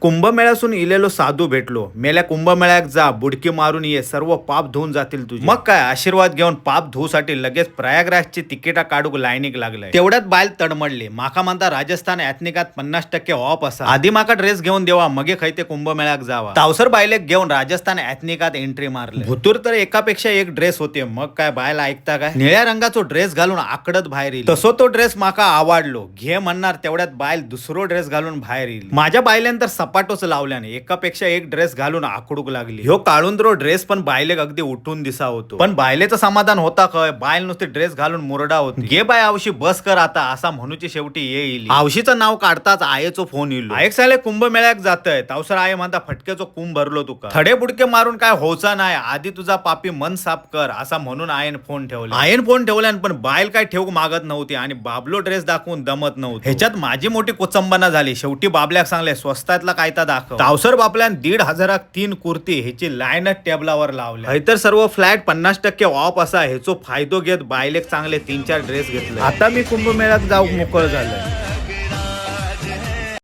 कुंभमेळ्यासून इलेलो साधू भेटलो. मेल्या कुंभमेळ्याक जा, बुडकी मारून ये, सर्व पाप धुवून जातील तुझे. मग काय, आशीर्वाद घेऊन पाप धुवसाठी लगेच प्रयागराजची तिकीटा काढूक लाईनीक लागले. तेवढ्यात बायल तडमडली. माका म्हणता राजस्थान ॲथनिकात 50% ऑफ असा, आधी माका ड्रेस घेऊन देवा, मगे खै ते कुंभमेळ्याक जावा. तावसर बायलेक घेऊन राजस्थान ॲथनिकात एंट्री मारली. भुतूर तर एकापेक्षा एक ड्रेस होते. मग काय, बायला ऐकता काय, निळ्या रंगाचो ड्रेस घालून आकडत बाहेर येईल. तसो तो ड्रेस माका आवडलो. घे म्हणणार तेवढ्यात बायल दुसरो ड्रेस घालून बाहेर येईल. माझ्या बायल्यान तर सपाटोच लावल्याने एकापेक्षा एक ड्रेस घालून आकडूक लागली. ह्यो काळुंद्रो ड्रेस पण बायलेक अगदी उठून दिसा होतो. पण बायलेचं समाधान होता खय? बायल नुसती ड्रेस घालून मुरडा होती. गे बाय आवशी, बस कर आता, असा म्हणूची शेवटी येईल. आवशीचं नाव काढताच आयेचो फोन येईल. आयक साले कुंभमेळ्याक जातय. तावसर I म्हणता फटक्याचो कुंभ भरलो तुका, थडे बुडके मारून काय होचा नाही, आधी तुझा पापी मन साफ कर, असा म्हणून आयन फोन ठेवला. आयन फोन ठेवल्यान पण बायल काय ठेवूक मागत नव्हती आणि बाबलो ड्रेस दाखवून दमत नव्हती. ह्याच्यात माझी मोठी कोचंबना झाली. शेवटी बाबल्याक सांगले स्वस्तातला काय ता दाखव. तावसर बापल्यान 1,500क 3 कुर्ती ह्याची लाईनच टेबलावर लावली. तर सर्व फ्लॅट 50% ऑफ असा, ह्याचो फायदो घेत बायलेक चांगले 3-4 ड्रेस घेतले. आता मी कुंभमेळ्यात जाऊ मोकळ झालोय.